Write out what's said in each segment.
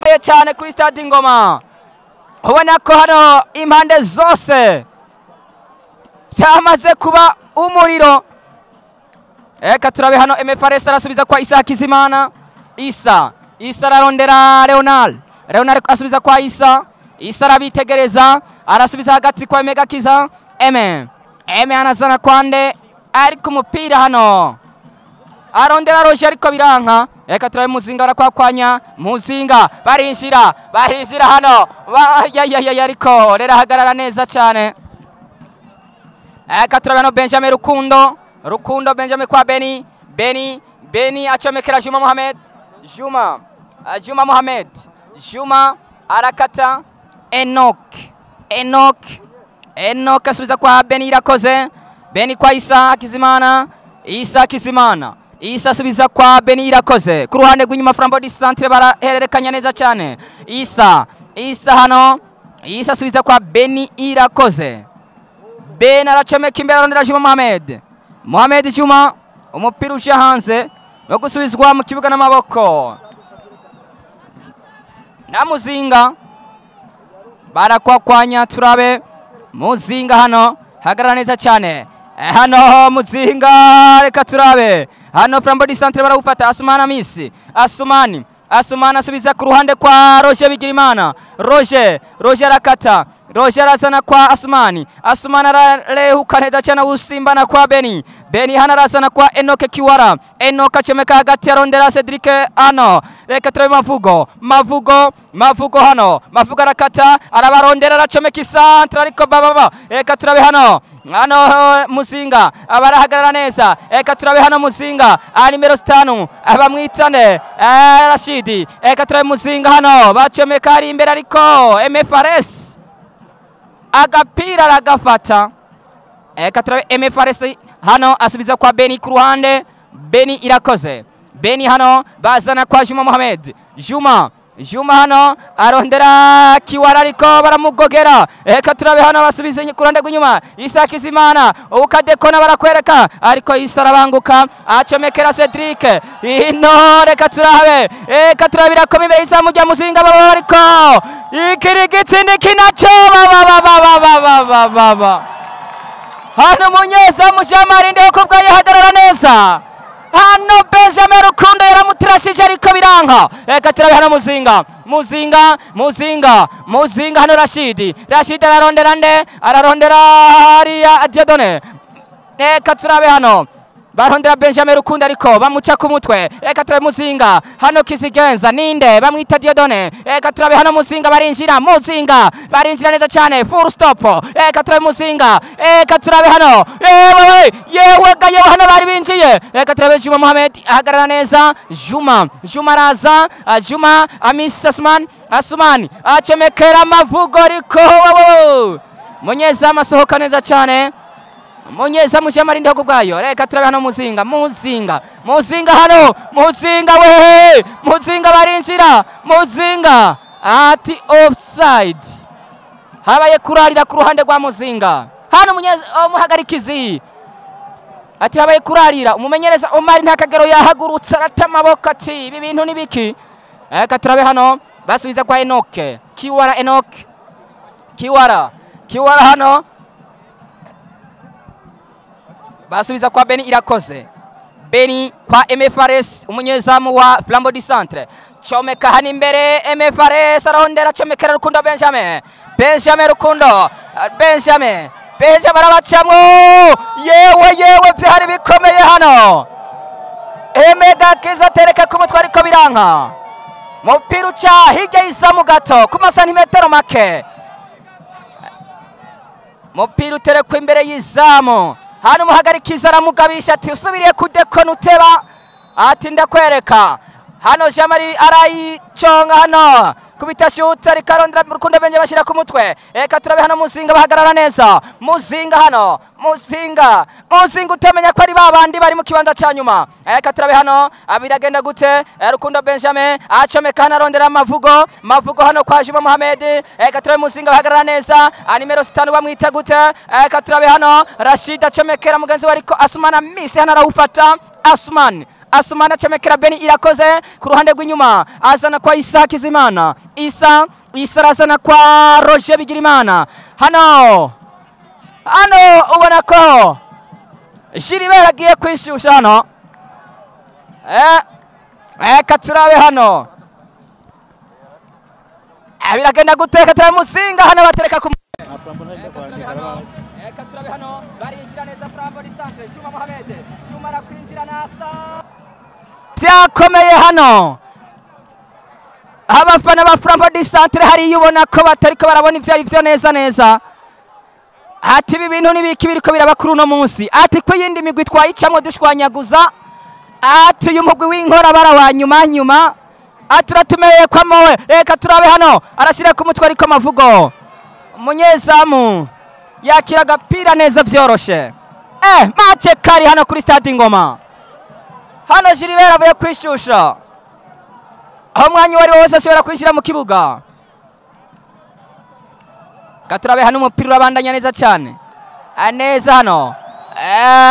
Cyane kuri stade Ingoma, ubona ko hano impande zose byamaze kuba umuriro. Reka turabe hano, MFRS arasubiza kwa Isa Hakizimana. Isa ararondera Leonard, Leonard asubiza kwa Isa. Isa arabitegereza, arasubiza hagati kwa Emega Kiza. Eme anazana kwande, ariko umupira hano arondera Roger ariko biranka. Reka turabe Muzinga barakwakwanya, Muzinga barinjira hano ya ariko rero ahagarara neza cyane. Reka turabe hano Benjamin Rukundo Benjamin kwa Beni, Beni acomekera Juma Mohamed, Juma Mohamed, Juma arakata Enoch asubiza kwa Beni Irakoze, Beni kwa Isa Hakizimana, Isa asubiza kwa Beni Irakoze ku ruhande rw'inyuma. Flambeau du Centre barahererekanya neza cyane. Isa hano, Isa asubiza kwa Beni Irakoze, Beni aracomeka imbere arondera Juma Mohamed, Mohamed Juma, umupira uje hanze no gusubizwa mu kibuga n'amaboko na Muzinga. Barakwakwanya, turabe Muzinga hano hagarara neza cyane hano Muzinga, reka turabe hano Flambeau du Centre barawufata. Asumani Amisi, Asumani asubiza ku ruhande kwa Roger Bigirimana, Roger arakata, Roger arazana kwa Asumani, Asumani ararehuka neza cyane usimbana kwa Beni, Beni hano arazana kwa Enoke Kiwara, Enoke acomeka hagati arondera Cedric hano, reka turabe Mavugo hano, Mavugo arakata, arabarondera aracomeka isantre ariko bababa. Reka turabe hano Muzinga abarahagarara neza. Reka turabe hano Muzinga nimero 5 abamwitane Rashidi. Reka turabe Muzinga hano bacomeka ari imbere ariko MFRS agapira aragafata. Reka turabe MFRS hano asubiza kwa Beni ku ruhande, Beni Irakoze, Beni hano bazana kwa Juma Mohamed, Juma hano arondera Kiwara ariko baramugogera. Reka turabe hano basubize ku ruhande rw'inyuma Isa Hakizimana, ukadekona barakwereka ariko Isa arabanguka acomekera Cedric ino. Reka turabe birakomeye imbere Isa mujya Muzinga baba ariko ikirigitsi kinacho baba hano munyezamu Jean Marie Ndihokubwayo yahagarara neza. Hano Benjamin Rukundo yaramutirashije ariko biranka. Reka turabe hano Muzinga hano Rashidi ararondera nde, ararondera hariya Diodone. Reka turabe hano barondera Benjamin Rukundo ariko bamuca ku mutwe. Reka turabe Muzinga hano Kizigenza ninde bamwita Diodone. Reka turabe hano Muzinga barinjira, Muzinga barinjira neza cyane, full stop. Reka turabe Muzinga, reka turabe hano yewe hano bari binjiye. Reka turabe Juma Mohamed ahagarara neza, Juma araza, Juma Amis Asumani acomekera Mavugo ariko munyezamu asohoka neza cyane. Munyezamu Jean Marie Ndihokubwayo. Reka turabe hano Muzinga hano Muzinga we, Muzinga barinjira, Muzinga ati offside, habaye kurarira ku ruhande rwa Muzinga. Hano umuhagarikizi ati habaye kurarira, umumenyereza Omar Ntakagero yahagurutse arata amaboko ati ibi bintu nibiki. Reka turabe hano basubiza kwa Enoke Kiwara, Enoke Kiwara hano basubiza kwa Beni Irakoze, Beni kwa MFRS umunyezamu wa Flambeau du Centre, chomeka hano imbere MFRS arondera acomekera Rukundo Benjamin Rukundo Benjamin arabacamwo, yewe byari bikomeye hano. Emega Kiza tereka ku mutwe ariko biranka, mupira uca hirya y'izamu gato ku masantimetero make, mupira uterekwa imbere y'izamu. Hano umuhagarikiza aramugabisha ati usubiriye kudekona uteba, ati ndakwereka. Hano Jean Marie arayiconga hano kubita shuta ariko arondera Rukundo Benjamin bashyira ku mutwe. Reka turabe hano Muzinga bahagarara neza, Muzinga hano Muzinga utamenya ko ari babandi bari mu kibanza cya nyuma. Reka turabe hano abiragenda gute, Rukundo Benjamin acomeka hano arondera Mavugo hano kwa Juma Mohamed. Reka turabe Muzinga bahagarara neza, nimero 5 bamwita gute. Reka turabe hano Rashid acomekera mugenzi we ariko Asumani Amisi hano arawufata, Asumani Asumani acomekera Beni Irakoze ku ruhande rw'inyuma, azana kwa Isa Kizimana. Isa arazana kwa Roger Bigirimana. Hano ubona ko Gilbert agiye kwishusha hano. Reka turabe hano. Biragenda guteka turabe Muzinga hano batereka ku Reka turabe hano barinjira neza Flambeau du Centre. Juma Mohamed, Juma arakwinjira nasa. Byakomeye hano. Abafana ba Flambeau du Centre hari ubona ko batariko barabona ivyo ari byo neza neza. Ati ibi bintu nibiki biriko biraba kuri uno munsi. Ati ko yindi migwi twayicamwe dushwanyaguza. Ati uyu mugwi w'inkora bara wa nyuma nyuma. Ati uratumeye kwa mowe. Reka turabe hano. Arashira ku mutwe ariko mavugo. Umunyezamu yakira agapira neza vyoroshe. Match kari hano kuri stade Ingoma. Hano Gilbert avuye kwishusha. Aho mwanya wari wose ashobora kwinjira mu kibuga. Katurabe hano umupira urabandanya neza cyane. Neza hano.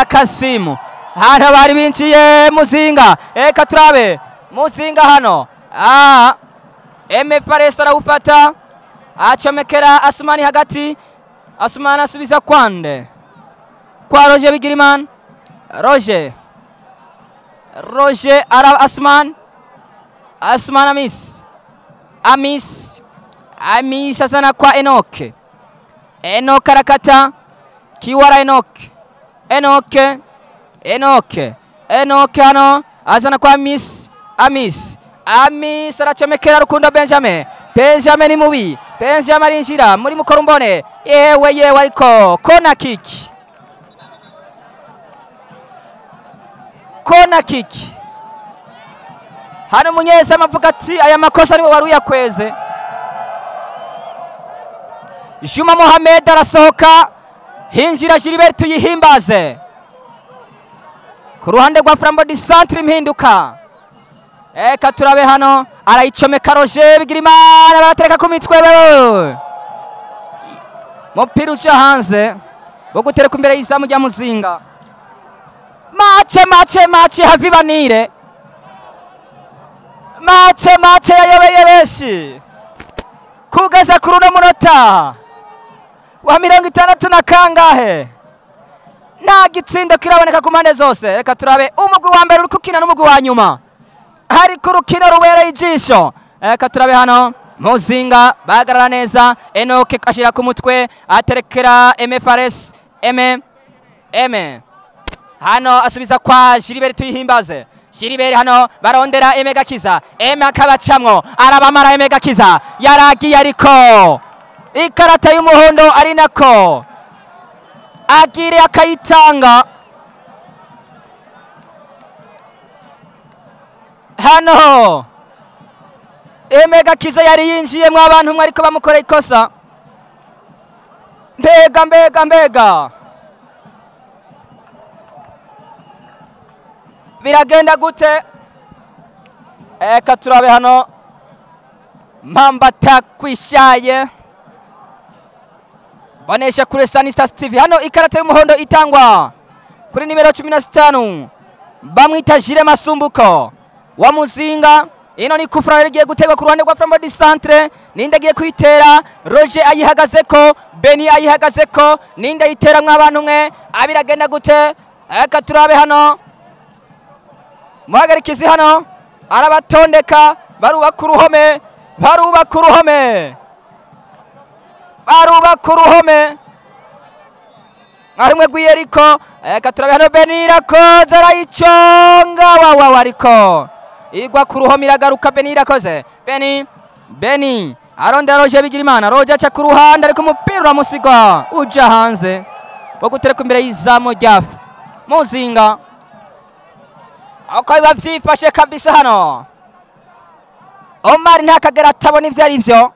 Kasimu. Hano bari binjiye Muzinga. Katurabe Muzinga hano. Mfares arawufata. Acomekera Asumani hagati. Asumani asubiza kwande kwa Roger Bigirimana. Roger ara Asumani. Asumani Amis Amis azana kwa Enoch. Enoch arakata. Kiwara Enoch hano azana kwa Amis aracomekera Rukundo Benjamin. Benjamin ni mubi. Benjamin arinjira muri mukorumbone. Yewe ariko kona kick. Kona kick. Hano umunyezamu avuga ati aya makosa niwe wari uyakweze. Juma Mohamed arasohoka, hinjira Gilbert Tuyihimbaze. Ku ruhande rwa Flambeau du Centre impinduka. Eka turabe hano arayicomeka Roger Bigirimana baratereka ku mitwe. Mupira uca hanze wo gutereka imbere y'izamu rya Muzinga. Mace havibanire. Mace yayobeye benshi. Kugeza kuri uno munota wa 60 na kangahe nta gitsindo kiraboneka ku mpande zose. Reka turabe umugwi wa mbere uri gukina n'umugwi wa nyuma. Hari ku rukino rubereye ijisho. Reka turabe hano Muzinga bahagarara neza. Enoke ashira ku mutwe aterekera Mfares M hano asubiza kwa Gilbert Tuyihimbaze. Gilbert hano barondera M Gakiza. M akabacamwo arabamara. M Gakiza yaragiye ariko ikarata y'umuhondo ari nako agire akayitanga. Hano M Gakiza yari yinjiyemwo abantu mwe ariko bamukora ikosa. Mbega biragenda gute? Eka turabe hano Mamba takwishaye. Bonesha kuri Sanista TV. Hano ikarata y'umuhondo itangwa kuri nimero 15 bamwita Jire Masumbuko wa Muzinga. Ino ni kufra igiye gutegwa ku ruhande rwa Flambeau du Centre. Ninde agiye kwitera? Roger ayihagazeko, Beni ayihagazeko. Ninde ayitera mwabantu mwe? Abiragenda gute? Eka turabe hano muhagarikizi hano arabatondeka. Barubaka uruhome. Nkarimwe gwiyeriko. Eka turabe hano Beni Irakoze arayiconga. Wawa ariko igwa ku ruhome iragaruka. Beni Irakoze. Beni arondera Roger Bigirimana. Roger aca ku ruhande ariko umupira uramusiga uja hanze wo gutereka imbere y'izamu rya Muzinga. Uko biba vyifashe kabisa hano. Omar ntakagera atabona ivyo ari vyo.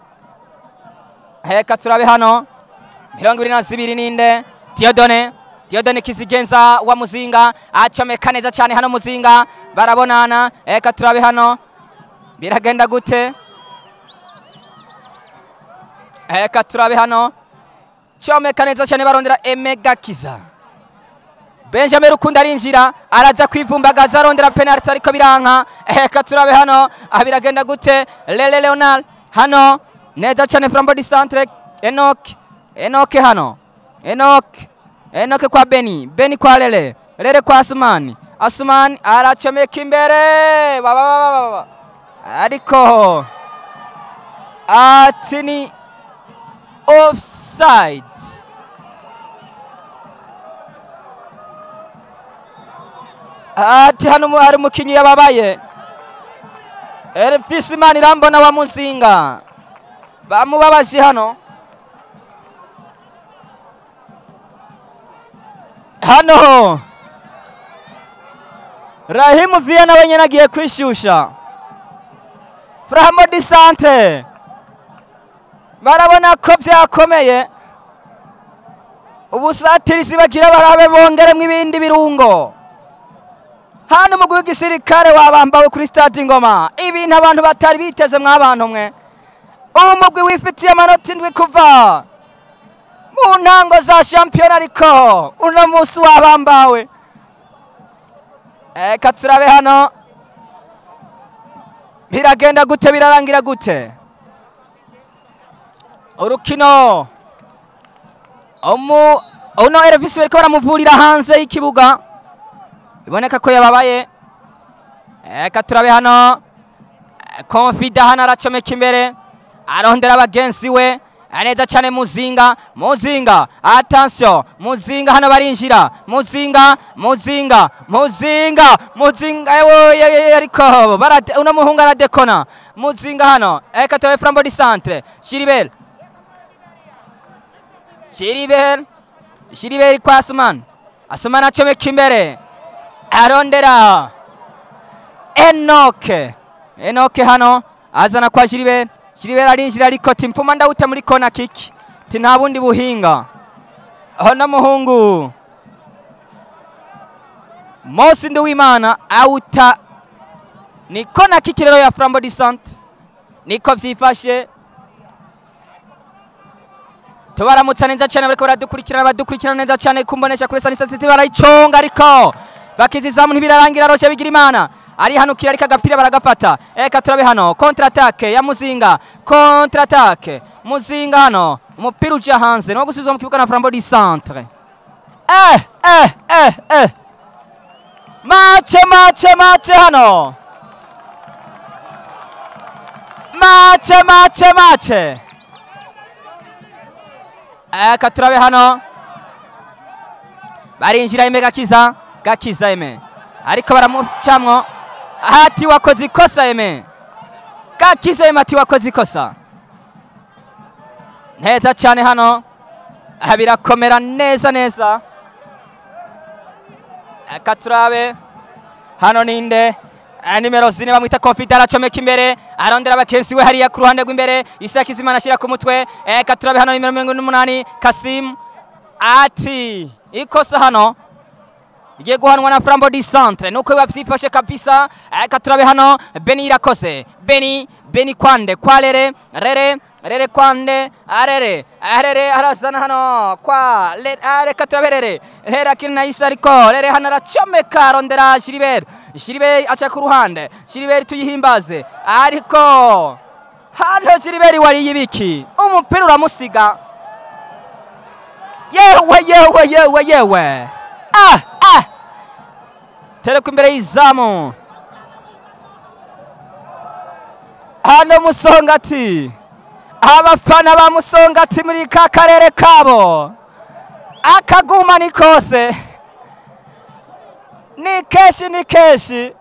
Heka turabe hano 22 ninde Diodone Kizigenza wa Muzinga acomeka neza cyane hano. Muzinga barabonana. Eka turabe hano biragenda gute? Eka turabe hano comeka neza cyane barondera Emegakiza. Benjamin Rukundo arinjira, araza kwivumbagaza arondera penalty ariko biranka. Eka turabe hano biragenda gute. Lele Leonard hano neza cyane, Flambeau du Centre Enoch, Enoch hano, Enoch, Enoch kwa Beni, Beni kwa Lele, Lele kwa Asumani, Asumani aracomeka imbere baba, ariko ati ni offside. Ati hano hari umukinyi yababaye, Elvis Manirambona wa Muzinga bamubabaje hano. Hano Rahimu Viana wenyene agiye kwishusha. Flambeau du Centre barabona ko byakomeye, ubusatirizi bagira barabe bongeremwo ibindi birungo. Hano umugwi w'igisirikare wabambawe kuri stade Ingoma, ibintu abantu batari biteze mwabantu mwe. Umugwi wifitiye amanota 7 kuva mu ntango za shampiyona, ariko uno munsi wabambawe. Eka turabe hano biragenda gute, birarangira gute urukino. Uno Elvis bariko baramuvurira hanze y'ikibuga, biboneka ko yababaye. Eka turabe hano Confida hano aracomeka imbere, arondera abagenzi we neza cyane. Muzinga, Muzinga, attention, Muzinga hano barinjira, Muzinga, Muzinga, Muzinga, Muzinga, ewe ariko uno muhungu aradekona. Muzinga hano, eka turabe Flambeau du Centre, Gilbert, Gilbert, Gilbert kwa Asumani, Asumani acomeka imbere, arondera Enoch, Enoch hano azana kwa Gilbert, Gilbert arinjira ariko timpfuma ndawuta muri kona kick, ti nta bundi buhinga. Hano muhungu Mosi Nduwimana awuta ni kona kick rero ya Flambeau du Centre, niko vyifashe. Tubaramutsa neza cyane bariko baradukurikirana, badukurikirana neza cyane kumbonesha kuri Sanisa City, barayiconga ariko bakizizamu ntibirarangira. Roche Bigirimana arihanukira ariko agapira baragafata. Eka turabe hano contre attaque ya Muzinga, contre attaque Muzinga hano, umupira uja hanze no gusubizwa mu kibuga na Flambeau du Centre. Mache mache mache hano, mache mache mache. Eka turabe hano barinjira ime Gakiza, Gakiza ime ariko baramucamwo, ati wakoze ikosa ime Gakiza ime, ati wakoze ikosa neza cyane hano, birakomera neza neza. Eka turabe hano ninde nimero 4 bamwita Confida aracomeka imbere, arondera abakensi we hariya ku ruhande rw'imbere, Isaac Izimana ashyira ku mutwe. Eka turabe hano nimero 88 Kasim, ati ikosa hano igiye guhanwa na Flambeau du Centre, nuko bavyifashe kabisa. Eka turabe hano Beni irakose, Beni, Beni kwande kwa Lere, Lere, Lere kwande arere, arere arazana hano kwa reka turabe Lere, Lere akina na Isa ariko Lere hano aracomeka arondera Gilbert, Gilbert aca ku ruhande, Gilbert tuyihimbaze ariko hano Gilbert wariye ibiki, umupira uramusiga. Yewe yewe yewe yewe, tereka imbere y'izamu hano Musongati, abafana ba Musongati muri ka karere kabo akaguma ni kose, ni keshi ni keshi.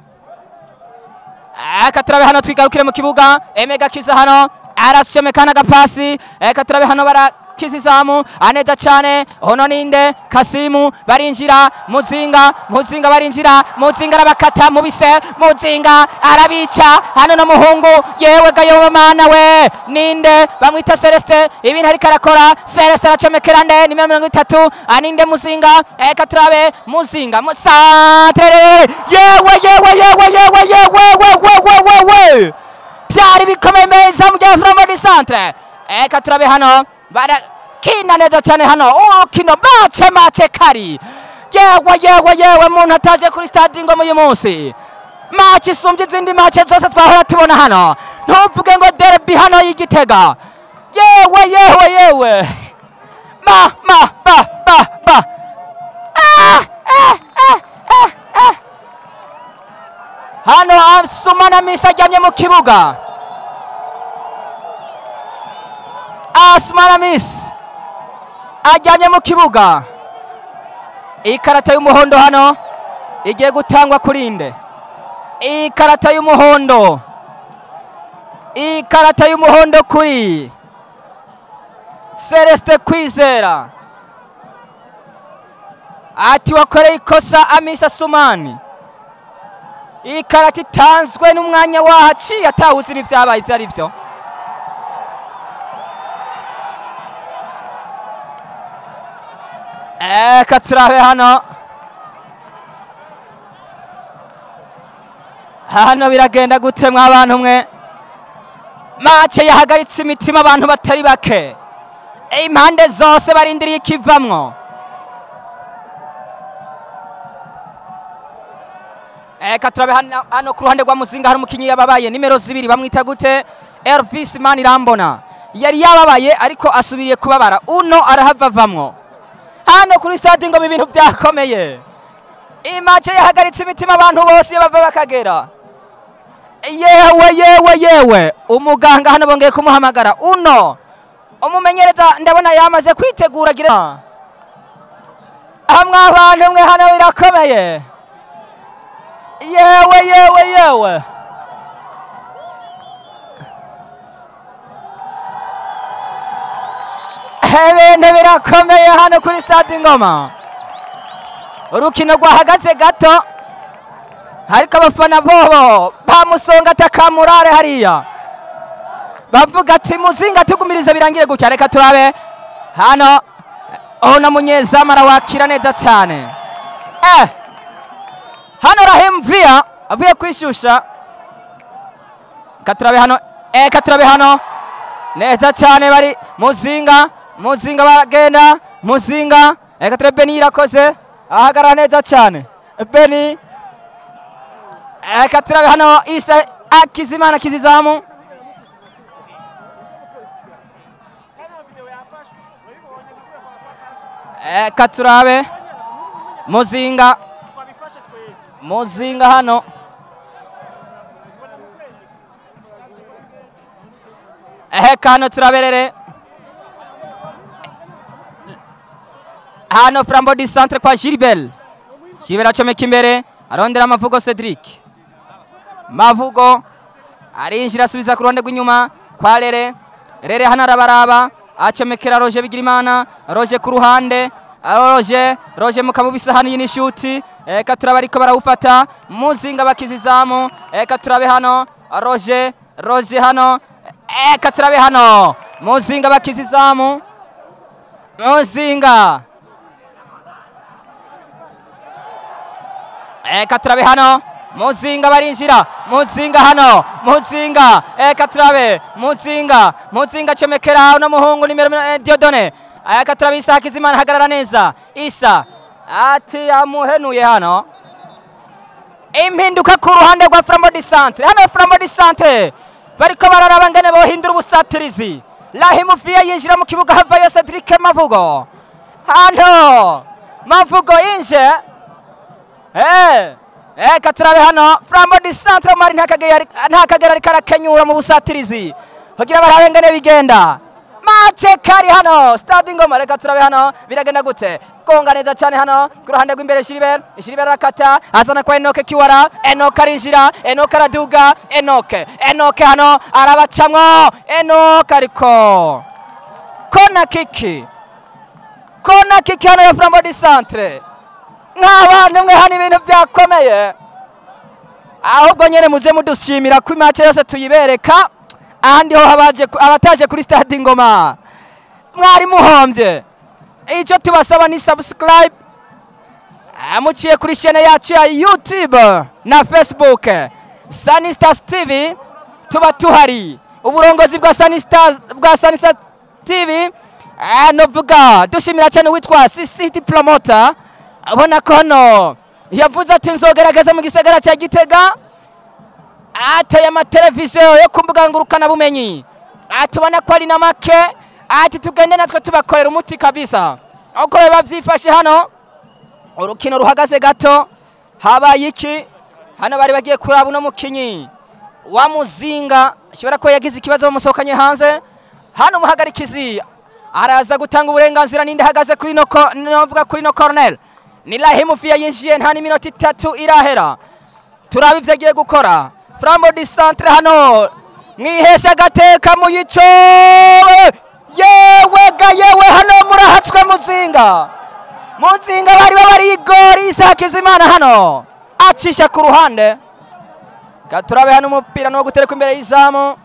Eka turabe hano twigarukire mu kibuga, Eme Gakiza hano arasomeka n'agapasi. Eka turabe hano bara kizizamu aneza cyane. Hono ninde Kasimu barinjira, Muzinga, Muzinga barinjira, Muzinga arabakata mubise, Muzinga arabica hano no muhungu yewe gayo mana we ninde bamwita Celeste, ibintu ariko arakora Celeste aracomekera nde nimero 30 aninde Muzinga. Eka turabe Muzinga musantre, yewe yewe yewe yewe yewe we we we byari bikomeye meza mu gihe Flambeau du Centre. Eka turabe hano barakina neza cyane hano, urukino mace mace kari Yewe yewe yewe, muntu ataje kuri stade Ingoma uyu munsi, match isumbye izindi match zose twahora tubona hano. Ntuvuge ngo derby hano y'Igitega. Yewe yewe yewe, ma ma ba ba ba, ah, eh, eh, eh, eh. Hano Asumana Misa aryamye mu kibuga. Asumana Misa aryamye mu kibuga. Ikarata y'umuhondo hano igiye gutangwa kuri nde? Ikarata y'umuhondo, ikarata y'umuhondo kuri Celeste Kwizera. Ati wakoreye ikosa Amisa Sumani. Ikarata itanzwe n'umwanya wahaciye atawuzi n'ivyabaye ivyo ari vyo. Eka turabe hano. Hano biragenda gute mwabantu mwe? Match yahagaritse imitima abantu batari bake. Impande zose barindiriye ikivamwo. Eka turabe hano ku ruhande rwa Muzinga hari umukinyi yababaye nimero 2 bamwita gute? Elvis Manirambona. Yari yababaye ariko asubiriye kubabara. Uno arahavavamwo. Hano kuri stade Ingoma ibintu byakomeye. Imace yahagaritse imitima abantu bose bava bakagera. Yewe yewe yewe, umuganga hano bongeye kumuhamagara. Uno umumenyereza ndabona yamaze kwitegura gira. Hamwe abantu mwe hano birakomeye. Yewe yewe yewe. Ibintu birakomeye hano kuri stade Ingoma. Urukino rwahagaze gato, ariko abafana bobo bamusonga atakamurare hariya. Bavuga ati Muzinga tugumirize birangire gutya. Reka turabe hano ona munyezamu arawakira neza cyane. Hano Rahim Via avuye kwishusha. Katurabe hano, katurabe hano neza cyane bari Muzinga, Muzinga bagenda Muzinga. Reka turabe Beni irakoze ahagarara neza cyane Beni. Reka turabe hano Isa Akizimana kizizamu. Reka turabe Muzinga, Muzinga hano. Hano turaberere hano Flambeau du Centre kwa Gilbert. Gilbert acomeka imbere arondera Mavugo Cedric. Mavugo arinjira asubiza ku ruhande rw'inyuma kwa Rere. Rere hano arabaraba acomekera Roger Bigirimana. Roger ku ruhande, Roger, Roger mukamubisa hano iyi ni shuti. Eka turabe ariko barawufata Muzinga bakizizamu. Eka turabe hano Roger, Roger hano. Eka turabe hano Muzinga bakizizamu. Muzinga. Eka turabe hano Muzinga barinjira. Muzinga hano Muzinga. Eka turabe Muzinga, Muzinga acomekera uno muhungu nimero Diodone. Eka turabe Isa Hakizimana hagarara neza. Isa ati amuhenuye hano. Impinduka ku ruhande rwa Flambeau du Centre. Hano Flambeau du Centre bariko bararaba ngene bohindura ubusatirizi. Rahim Via yinjira mu kibuga havayo Cedric Mavugo. Hano Mavugo yinje. Katurabe hano Flambeau du Centre mari ntakagera ariko arakenyura mu busatirizi kugira barabe ngene bigenda. Match kari hano stade Ingoma. Reka turabe hano biragenda gute. Konga neza cyane hano ku ruhande rw'imbere Gilbert. Gilbert arakata azana kwa Enoke Kiwara. Enoke arinjira, Enoke araduga, Enoke, Enoke hano arabacamwo. Enoke ariko kona kiki, kona kiki hano ya Flambeau du Centre. Nk'abantu mwe hano ibintu byakomeye. Ahubwo nyene muze mudushimira ko match yose tuyibereka. Ahandi ho abataje kuri stade Ingoma mwari muhombye. Icyo tubasaba ni subscribe muciye kuri chaîne yacu ya YouTube na Facebook Sunny Stars TV. Tuba tuhari uburongozi bwa Sunny Stars, bwa Sunny Stars TV. Novuga dushimira cyane witwa CCT Promoter Abona ko hano yavuze ati nzogerageza mu gisagara cya Gitega, ateye amateleviziyo yo ku mbuga ngurukanabumenyi, atubona ko ari na make, ati tugende natwe tubakorera umuti kabisa. Uko biba byifashe hano, urukino ruhagaze gato. Habaye iki hano? Bari bagiye kuraba uno mukinyi wa Muzinga ashobora kuba yagize ikibazo, bamusohokanye hanze. Hano umuhagarikizi araza gutanga uburenganzira. Ninde ahagaze kuri no novuga kuri no corner? Ni Rahimu Fia yinjiye, nta n'iminota 3 irahera. Turaba ivyo agiye gukora. Flambeau du Centre hano mwihesha agateka muyico. Yewe ga yewe, hano murahatswe Muzinga. Muzinga bari babarigori. Isakizimana hano acisha ku ruhande. Gaturabe hano, umupira no gutereka imbere y'izamu.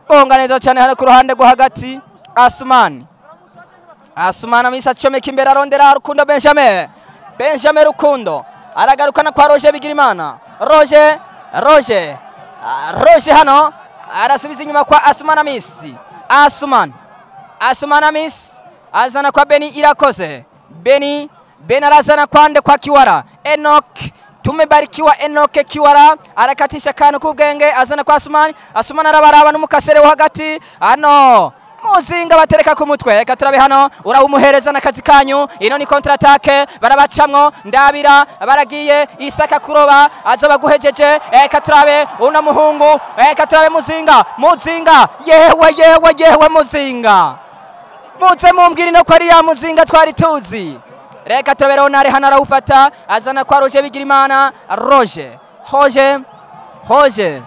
Gonga neza cyane hano ku ruhande rwo hagati. Asumani, Asumani amisa acomeka imbere, arondera Rukundo Benjamin. Benjamin Rukundo aragarukana kwa Roger Bigirimana. Roger, Roger, Roger hano arasubiza inyuma kwa Asumani Amisi. Asumani, Asumani Amisi azana kwa Beni Irakoze. Beni, Beni arazana kwande kwa Kiwara Enoch. Tumebarikiwa Enoch Kiwara arakatisha kanu k'ubwenge, azana kwa Asumani. Asumani arabaraba n'umukasere wo hagati. Hano Muzinga batereka ku mutwe. Reka turabe hano, urawumuhereza n'akazi kanyu. Ino ni contre attaque, barabacamwo. Ndabira baragiye. Isaka kuroba azoba guhejeje. Reka turabe uno muhungu. Reka turabe Muzinga, Muzinga, yewe yewe yewe, Muzinga, muze mumbwira ino ko ari ya Muzinga twari tuzi. Reka turabe Leonard hano arawufata, azana kwa Roger Bigirimana. Roger, Roger, Roger,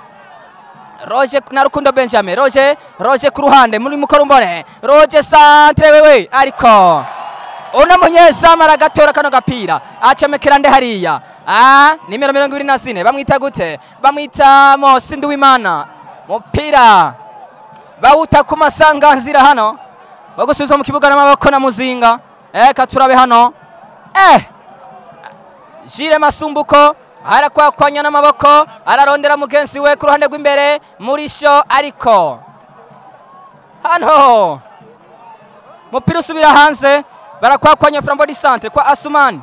Roger na Rukundo Benjamin. Roger, Roger ku ruhande muri mukorumbone. Roger centre wewe, ariko uno munyezamu aragatora kano gapira, acomekera nde hariya? Nimero 24 bamwita gute? Bamwita Mosi Nduwimana. Mupira bawuta ku masanganzira hano, bagusubiza mu kibuga n'amaboko na Muzinga. Reka turabe hano, Jire Masumbuko arakwakwanya n'amaboko, ararondera mugenzi we ku ruhande rw'imbere Murisho, ariko hano mupira usubira hanze. Barakwakwanya Flambeau du Centre kwa Asumani.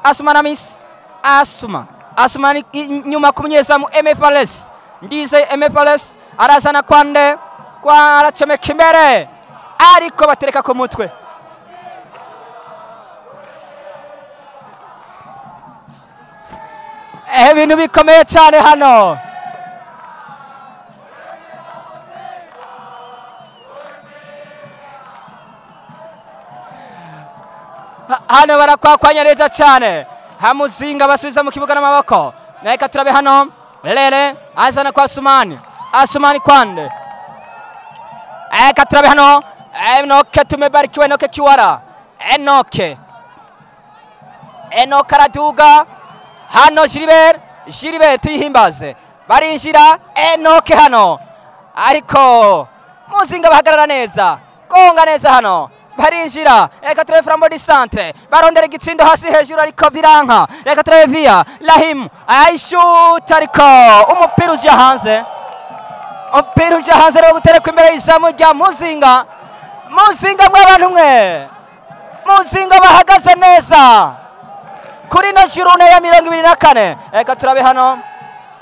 Asumani Amis, Asuma, Asumani inyuma ku munyezamu MFLS Ndize. MFLS arazana kwande kwa, aracomeka imbere, ariko batereka ku mutwe. Ibintu bikomeye cyane hano. Hano barakwakwanya neza cyane. Hamuzinga basubiza mu kibuga n'amaboko. Reka turabe hano, Lele azana kwa Asumani. Asumani kwande. Reka turabe hano, Enoke tumebarikiwa Enoke Kiwara. Enoke, Enoke araduga hano. Gilbert, Gilbert tuyihimbaze, barinjira. Enoke hano, ariko Muzinga bahagarara neza. Gonga neza hano, barinjira. Reka turabe Flambeau du Centre barondera igitsindo hasi hejuru, ariko biranka. Reka turabe Via Rahim ayishuta, ariko umupira uja hanze. Umupira uja hanze rero gutereka imbere y'izamu rya Muzinga. Muzinga mw'abantu mwe, Muzinga bahagaze neza kuri ino journée ya 24. Reka turabe hano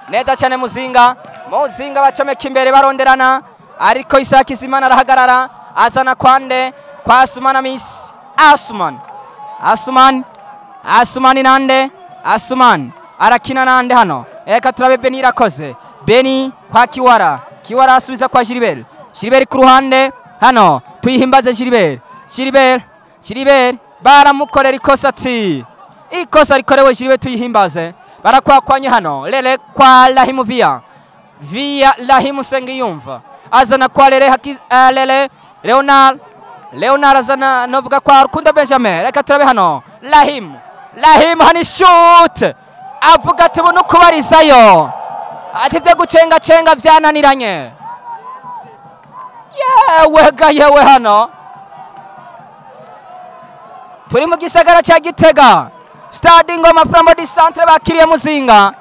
neza cyane, Muzinga, Muzinga bacomeka imbere, baronderana, ariko Isaac Izimana arahagarara, azana kwande kwa Asumani Amis. Asuman, Asuman, Asumani nande? Asuman arakina nande hano? Reka turabe Beni Irakoze. Beni kwa Kiwara. Kiwara asubiza kwa Gilbert. Gilbert ku ruhande hano, tuyihimbaze Gilbert, Gilbert, Gilbert baramukorera ikosa, ati ikosa rikorewe Gilbert tuyihimbaze. Barakwakwanye hano. Lele kwa Rahimu Via, Via Rahimu Sengiyumva azana kwa Lele Haki, Lele Leonard, Leonard azana novuga kwa Rukundo Benjamin. Reka turabe hano, Rahim, Rahim hani shoot, avuga ati ubu nukubarizayo, ati byo gucenga cenga byananiranye. Yewe ga yewe, hano turi mu gisagara cya Gitega, Stade Ingoma. Flambeau du Centre bakiriye Muzinga.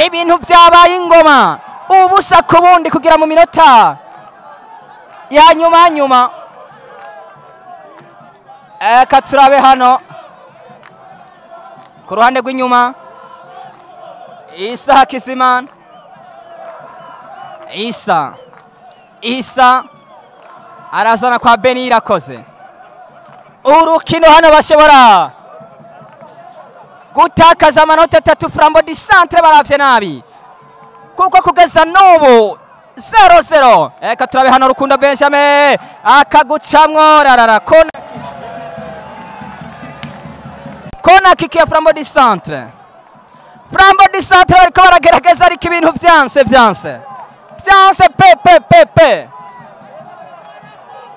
Ibintu byabaye ingoma, ubusa ku bundi kugira mu minota ya nyuma nyuma. Eka turabe hano ku ruhande rw'inyuma Isa Hakizimana, Isa arazana kwa Beni Irakoze. Urukino hano bashobora gutakaza amanota 3. Flambeau du Centre baravye nabi kuko kugeza n'ubu 0-0. Eka turabe hano Rukundo Benjamin akagucamwo rarara kona kiki ya Flambeau du Centre. Flambeau du Centre bariko baragerageza ariko ibintu vyanse pe pe pe pe.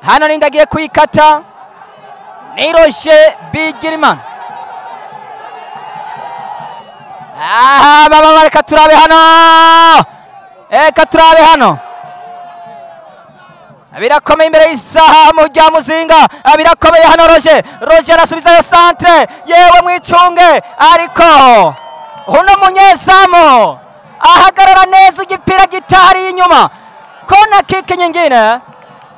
Hano nindagiye kuyikata ni Roger Bigirimana. Aha baba reka turabe hano. Eka turabe hano. Birakomeye imbere y'isaha mu rya Muzinga. Birakomeye hano Roger. Roger arasubizayo centre. Yewe mwicunge ariko uno munyezamu ahagarara neza igipira gitari inyuma. Kona kiki nyingine.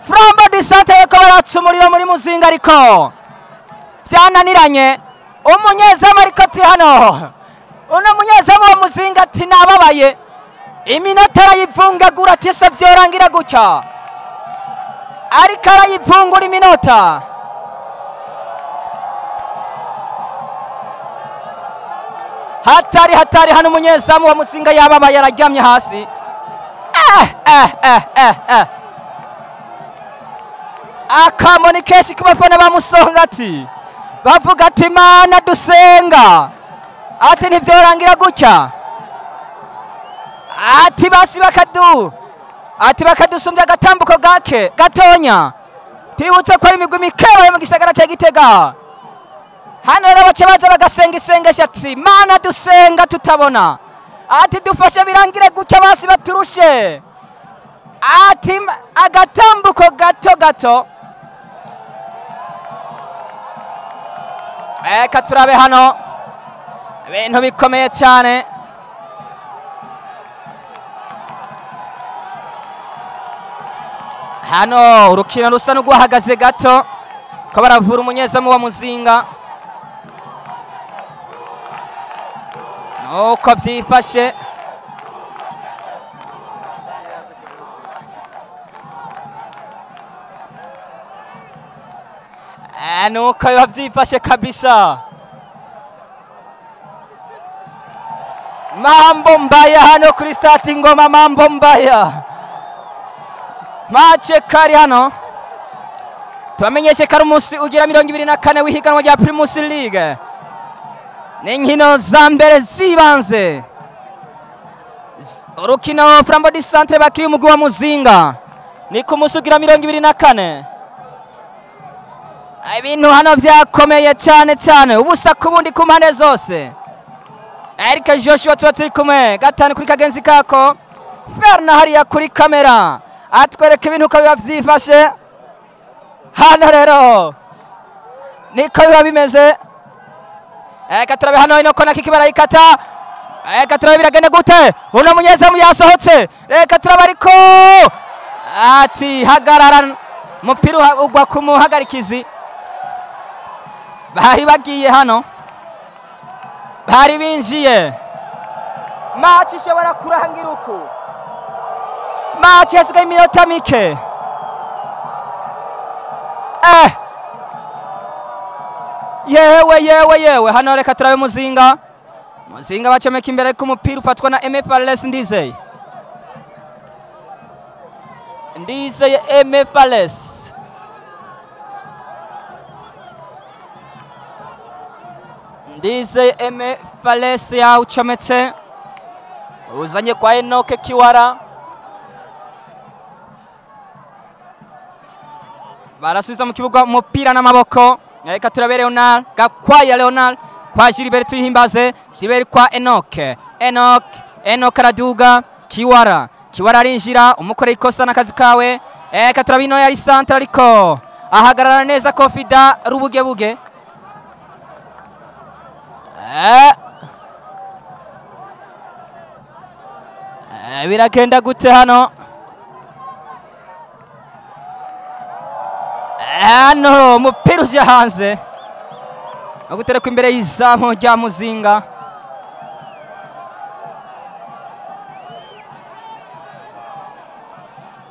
Flambeau du Centre ko baratsa umuriro muri Muzinga ariko byananiranye. Umunyezamu ariko ati hano uno munyezamu wa Muzinga ati nababaye, iminota arayivungagura ati se vyorangira gutya, ariko arayivungura iminota. Hatari hatari hano umunyezamu wa Muzinga yababaye araryamye hasi. Akamoni kenshi ku bafana ba Musonga ati bavuga ati Mana dusenga, ati ntivyorangira gutya, ati basi bakadu, ati bakadusumbya agatambuko gake gatonya. Tibutse ko ari imigwi mikeba yo mu gisagara cya Gitega. Hano rero bace baza bagasenga isengesho ati Mana dusenga tutabona, ati dufashe birangire gutya basi baturushe, ati agatambuko gato gato. Eka turabe hano ibintu bikomeye cyane. Hano urukino rusa n'urwahagaze gato ko baravura umunyezamu wa Muzinga nuko byifashe. Nuko biba byifashe kabisa. Mambo mbaya hano kuri stade Ngoma, mambo mbaya. Mace kari hano tubamenyeshe ko ari umunsi ugira 24 w'ihiganwa rya Primus League. Ni inkino za mbere zibanze. Urukino Flambeau du Centre bakiri umugwi wa Muzinga ni ku munsi ugira 24. Ibintu hano vyakomeye cyane cyane, ubusa kubundi ku mpande zose. Eric Joshua tuba turi kumwe gatanu kuri kagenzi kako Ferna hariya kuri kamera atwereka ibintu uko biba vyifashe. Hano rero niko biba bimeze. Eka turabe hano ino kona kiki barayikata. Eka turabe biragenda gute. Uno munyezamu yasohotse. Reka turabe ariko ati hagarara, umupira ugwa ku muhagarikizi. Bari bagiye hano, bari binjiye. Match ishobora kurangira uku. Match yasigaye iminota mike. Yewe yewe yewe, hano reka turabe Muzinga. Muzinga bacomeka imbere ariko umupira ufatwa na MFLS Ndizeye. Ndizeye MFLS. Ndizeye MFLS yawucometse uzanye kwa Enoke Kiwara. Barasubiza mu kibuga umupira n'amaboko. Reka turabe Leonard Gakwaya, Leonard kwa Gilbert Tuyihimbaze, Gilbert kwa Enoke. Enoke araduga Kiwara. Kiwara arinjira umukoreye ikosa n'akazi kawe. Reka turabe ino yari centre ariko ahagarara neza Kofida Rubugebuge. Biragenda gute hano? Hano umupira uje hanze agutereka imbere y'izamu rya Muzinga.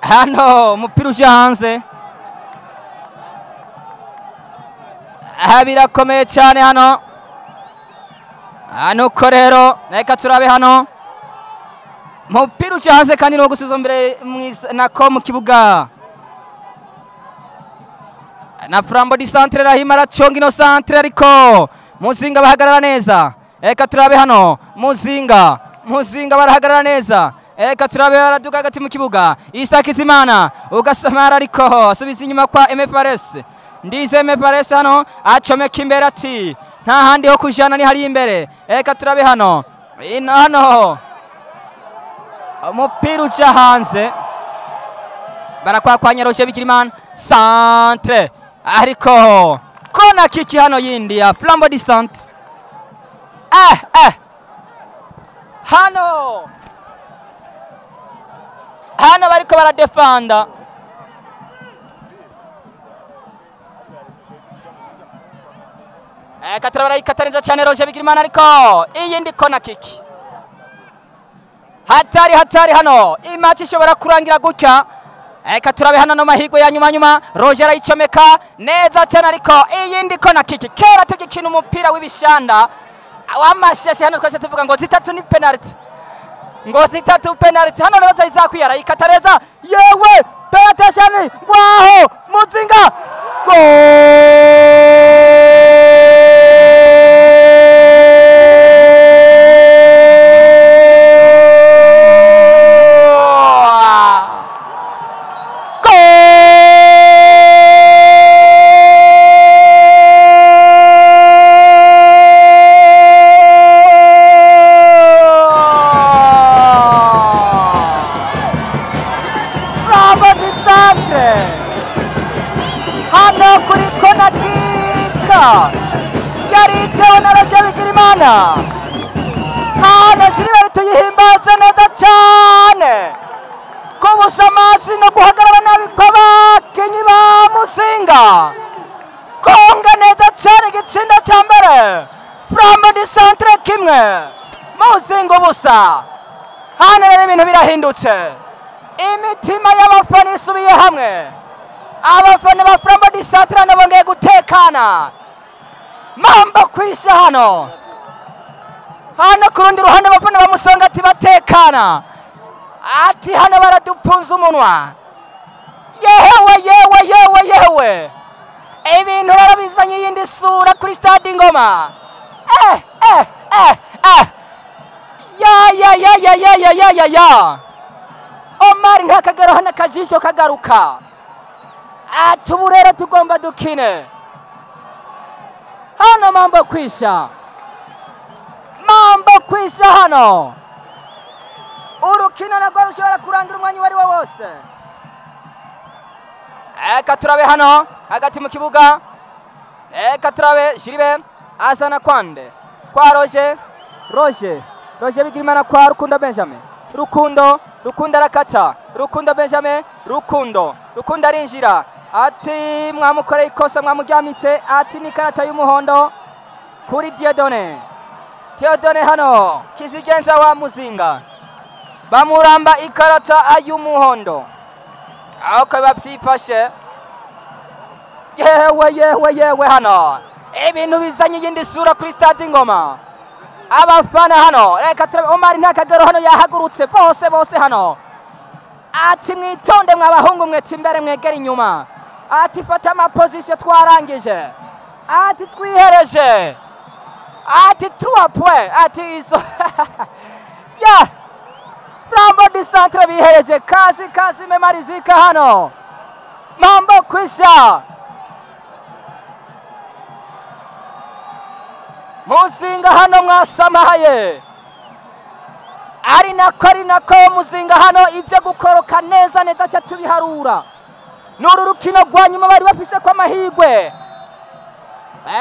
Hano umupira uje hanze. Aha birakomeye cyane hano. Hano ko rero reka turabe hano. Umupira uje hanze kandi no gusubiza imbere nako mu kibuga. Na Flambeau du Centre Rahima araconga ino centre ariko Muzinga bahagarara neza. Reka turabe hano Muzinga, Muzinga barahagarara neza. Reka turabe baraduka hagati mu kibuga. Isakizimana ugasamara ariko asubiza inyuma kwa MFRS. Ndize MFRS hano acomeka imbere ati nta handi ho kujana ni hari imbere. Reka turabe hano ino hano umupira uca hanze. Barakwakwanya Roger Bigirimana centre ariko kona kiki hano yindi ya Flambeau du Centre. Hano hano bariko baradefanda. Katara barayikata neza cyane Roger Bigirimana ariko iyindi kona kiki. Hatari hatari hano imatch ishobora kurangira gutya. Eka turabe hano no mahirwe ya nyuma nyuma Roger arayicomeka neza cyane ariko iyindi kona kiki. Kera tugikina umupira w'ibishanda w'amashashe hano twese tuvuga ngo zitatu ni penalty, ngo zitatu penalty. Hano rero zayizakwiyara ikata neza yewe penalty waho Muzinga hano kuri kona kika yaritewe na Roger Bigirimana. Hano shiri tuyihimbaza neza cyane kubusa amazi no guhagarara nabi kw'abakinyi ba Muzinga. Konga neza cyane igitsinda cya mbere Flambeau du Centre kimwe Muzinga ubusa. Hano rero ibintu birahindutse, imitima y'abafana isubiye hamwe. Abafana ba Flambeau du Centre nabo bongeye gutekana. Mambo kwisha hano. Hano ku rundi ruhande abafana ba Musonga ati batekana, ati hano baradupfunza umunwa. Yewe yewe yewe yewe, ibintu rero bizanye iyindi sura kuri stade Ingoma. Ya ya ya ya ya ya ya ya ya. Omar ntakagero hano akajisho kagaruka. Ati ubu rero tugomba dukine hano. Mambo kwisha, mambo kwisha hano. Urukino narwo rushobora kurangira umwanya uwo ari wo wose. Eka turabe hano hagati mu kibuga. Eka turabe Jiribe azana kwande kwa Roger, Roger, Roger Bigirimana kwa Rukundo Benjamin. Rukundo, Rukundo arakata, Rukundo Benjamin, Rukundo, Rukundo arinjira ati mwamukoreye ikosa mwamuryamitse, ati ni karata y'umuhondo kuri Dieudonne. Dieudonne hano kizigenza wa Muzinga bamuramba ikarata y'umuhondo aho babyifashe. Yewe yewe yewe, hano ibintu bizanye iyindi sura kuri stade Ingoma. Abafana hano reka turabe Omar ntakagero hano yahagurutse bose bose hano ati mwitonde mwabahungu mwete imbere mwegera inyuma, ati fata amapozisiyo twarangije, ati twihereje, ati 3 points, ati izo ya Flambeau du Centre bihereje kazi kazi imemalizika hano. Mambo kwisha. Muzinga hano mwasamahaye, ari nako Muzinga hano ibyo gukoroka neza neza cya tubiharura. Nuru rukino rwa nyuma bari bafise kwa mahigwe.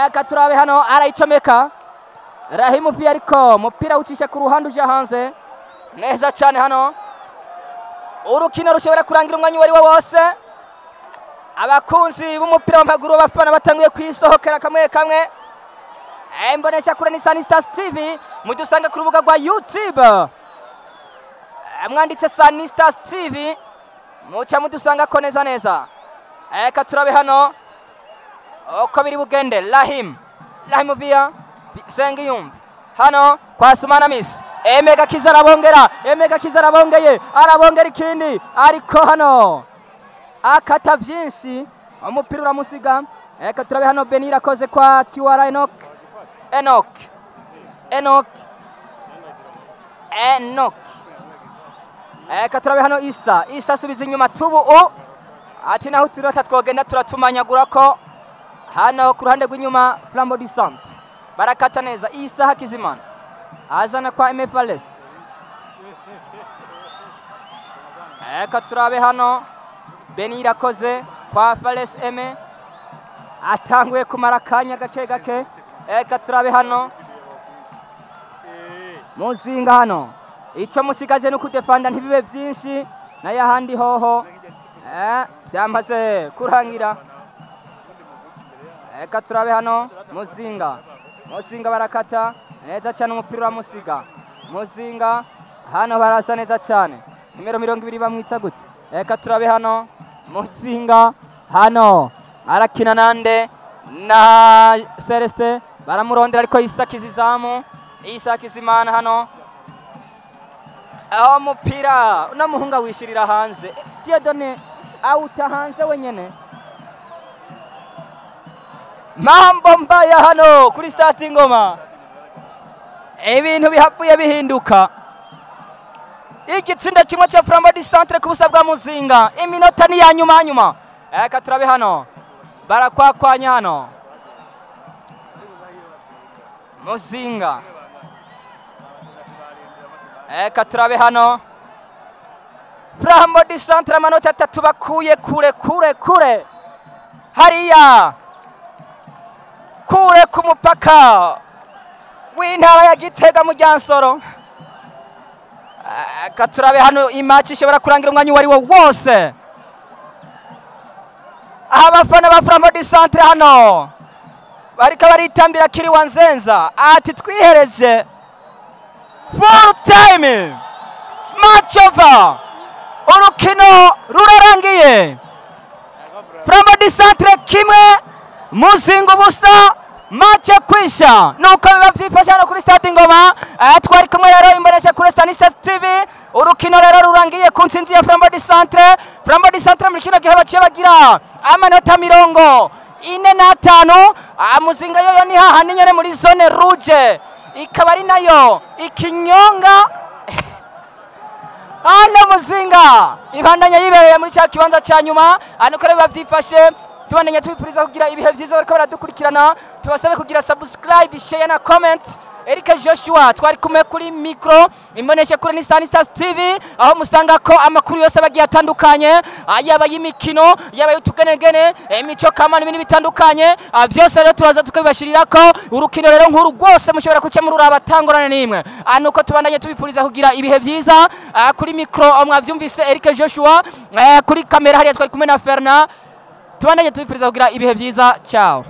Eka turabe hano arayicomeka Rahimu pia ariko mupira ucisha ku ruhande uja hanze neza cyane hano. Urukino rushobora kurangira umwanya wari wose. Abakunzi b'umupira w'amaguru b'abafana batanguye kwisohokera kamwe kamwe. Imbonesha kure ni Sunny Stars TV, mudusanga ku rubuga rwa YouTube. Mwanditse Sunny Stars TV muca mudusanga ko neza neza. Eka turabe hano uko biri bugende. Rahim via Sengiyumva hano kwa Sumana Miss. Emega Kiza arabongera, Emega Kiza arabongeye, arabongera ikindi, ariko hano akata byinshi umupira uramusiga. Eka turabe hano Beni irakoze kwa Kiwara Enoch. Enoch. Eka turabe hano Isa asubiza inyuma tubu u ati naho turota twogenda turatumanyagura ko hano ku ruhande rw'inyuma Flambeau du Centre barakata neza. Isa Hakizimana azana kwa MFLS. Eka turabe hano Beni irakoze kwa Fales M atanguye kumara kanya gake gake. Eka turabe hano Muzinga hano icyo musigaje no kudefanda ntibibe byinshi naye ahandi hoho byamaze kurangira. Eka turabe hano Muzinga barakata neza cyane, umupira uramusiga. Muzinga hano barasa neza cyane, nimero 20 bamwita gute? Eka turabe hano Muzinga hano arakina nande na Celeste, baramurondera ariko Isakiza izamu, Isakizimana hano aho mupira uno muhunga wishirira hanze. Dieudonné awuta hanze wenyene. Mambo mbaya hano kuri Stade Ngoma, ibintu bihapfuye bihinduka. Igitsinda kimwe cya Flambeau du Centre ku busa bwa Muzinga, iminota ni ya nyuma nyuma. Eka turabe hano barakwakwanya hano Muzinga. Eka turabe hano Flambeau du Centre amanota 3 bakuye kure kure kure hariya kure ku mupaka w'intara ya Gitega mu Ryansoro. Eka turabe hano imatch ishobora kurangira umwanya wari wo wose. Abafana ba Flambeau du Centre hano bariko baritambira kiri wanzenza ati twihereje full time, match over, urukino rurarangiye. Flambeau du Centre kimwe Muzinga ubusa, match kwisha. Nuko biba byifashe hano kuri Stade Ngoma. Twari kumwe rero imbonesha kuri Sunny Stars TV. Urukino rero rurangiye ku ntsinzi ya Flambeau du Centre. Flambeau du Centre muri kino gihe baciye bagira amanota 45. Muzinga yoyo ni hahandi nyene muri zone rouge, ikaba ari nayo ikinyonga. Hano Muzinga ibandanya yibereye muri cya kibanza cya nyuma. Hano ko biba byifashe, tubandanya tubipuriza kugira ibihe byiza bariko baradukurikirana. Tubasabe kugira subscribe, share na comment. Eric Joshua twari kumwe kuri micro, imbonesha kuri ni Sunny Stars TV, aho musanga ko amakuru yose bagiye atandukanye, yaba y'imikino, yaba y'utugenegene, imico kama n'ibindi bitandukanye, byose rero turaza tukabibashirira ko urukino rero nkuru rwose mushobora kuca muri abatangorane nimwe. Nuko tubandanye tubipuriza kugira ibihe byiza. Kuri micro mwavyumvise Eric Joshua, kuri kamera hariya twari kumwe na Fernand. Tubandanye tubipuriza kugira ibihe byiza. Ciao.